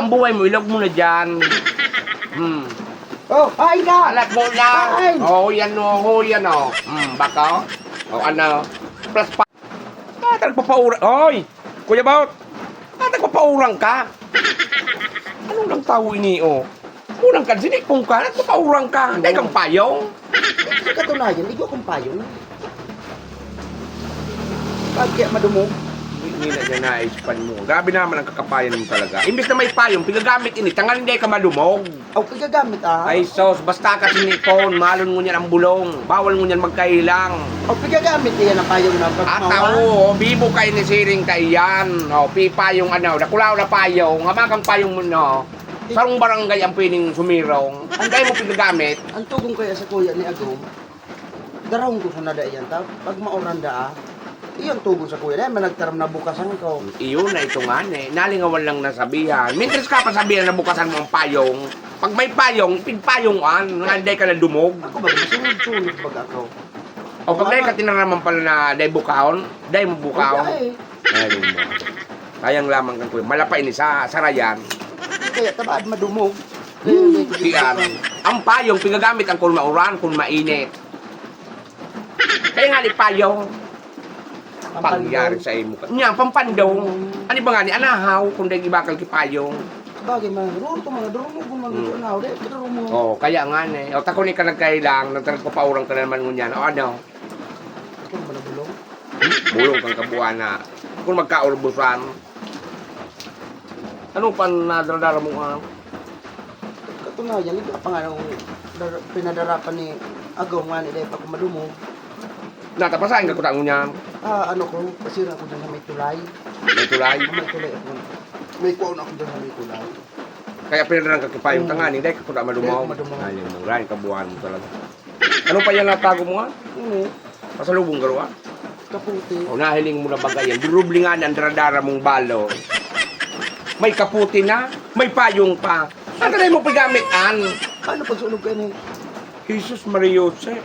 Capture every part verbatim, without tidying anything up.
Buhay mo, ilog mo na dyan. Hmm. Oh, kain ka! Alat mo na. Kain! Oo, yan o, oo, yan o. Hmm, baka? O ano? Plus pa. Ah, nagpapaura. Oy! Kuya Bot! Ah, nagpapaurang ka? Anong lang tao ini, oh? Unang ka, sinikong ka, nagpapaurang ka. Dahil kang payong. Sa katunayan, igwa kong payong. Pag kaya madumog. Hindi na niya naispan mo. Grabe naman ang kakapayan mo talaga. Imbis na may payong, pigagamit ini, tangal hindi ka malumog. Aw, pigagamit ah. Ay sos, basta ka sinikon, malon mo niyan ang bulong. Bawal mo niyan magkahilang. Aw, pigagamit niya na payong na pag At maulan. Oo, bibo kayo ni Siring kaiyan. O, pipayong ano, nakulaw na payong, hamakang payong mo no. Sarong barangay ang pwedeng sumirong. Ang dahil mo pigagamit. Ang tugon kaya sa kuya ni Agong, darahon ko sa nada iyan, ta? Pag mauran da ah. Iyon tugon sa kuya, dahil managtaram na bukasan ko. Iyon na ito nga eh. Nalingawan lang nasabihan. Mintras ka pa sabihan na bukasan mo ang payong. Pag may payong, pigpayong an, nga dahil ka na dumog. Ako ba, masunod-sunod baga ako. O pag dahil ka tinaraman pala na dahil bukahon, dahil mo bukahon. Ay, Ay, mo. Sayang lamang kang kuya. Malapay ni sa sarayan. Kaya tabaad madumog. Kiyan. Ang payong, pigagamit ang kung mauran, kung mainit. Kaya nga ni payong. Pangyari sa imo ka. Nya, pampandong. Ano ba nga ni anahaw, kung dahil ibakal ki payong. Bagay man, ruro ko mga durumog man Hmm. dito na, ulit, durumog. Oh, kaya nga ni. O, tako ni ka nagkailang, nagpapaurang ka na naman ngunyan. O ano? Ito naman ang bulong. Bulong kang kabuana. Kung magkaurbusan. Ano pa nadradara mo nga? Katunayan, ito pa nga nung dar- pinadarapa ni Agaw nga ni Depa kung madumog. Natapasahin ka ko tango niyan. Ah, ano ko, pasira ako dyan sa may tulay. May tulay. May tulay ako. May kuwan ako dyan sa may tulay. Kaya pinadaran ka kipayong Hmm. tanganing, dahil ka kuda madumaw. Dahil madumaw. Ay, mong grahin, kabuhan mo talaga. Ano pa yan natago mo nga? Ano? Pasalubong ka ruwa? Kaputi. O, nahiling mo na ba yan? Durublingan ang daradara mong balo. May kaputi na, may payong pa. Ang kanay mo paggamit, an? Paano pag sunog ka ni? Jesus Maria Jose.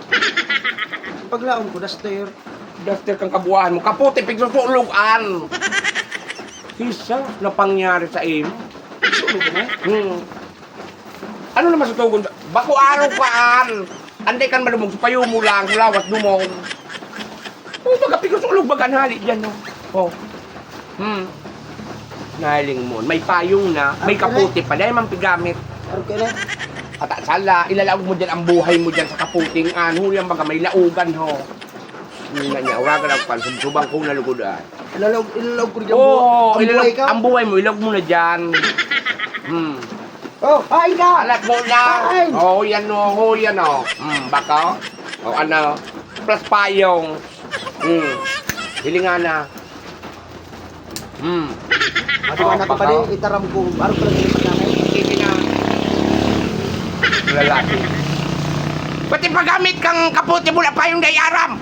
Paglaon ko, daster. Daster kang kabuhan mo. Kaputi, pigsusulog, an. Jesus, napangyari sa imo. Sunog ka na? Hmm. Ano naman sa tugon? Bako araw ka, an. Anday kan malumog, sa payo mo lang, sa lawas dumog. O, baga pigsusulog, baga ang hali dyan, no? O. Hmm. Nahiling mo. May payong na, may kaputi pa. Dahil man pigamit. Araw ka na? At sala, ilalaog mo dyan ang buhay mo dyan sa kaputing an. Huli ang baga may laugan, ho. Yun na niya, uragan ang pansubsuban kong nalugod, ah. Ilalaog, ilalaog ko rin Oo, ang buhay ka? Ang buhay mo, ilog mo na dyan. Hmm. Oh, kain ka! Alat mo na. Kain! Oo, yan o, oo, yan o. Hmm, baka? O ano? Plus payong. Hmm. Hilingan na. Hmm. Ito oh, na kapali, itaram ko. Araw ko lang yung pagkain. Sige na. Lalaki. Pati paggamit kang kaputi mo na payong dai aram.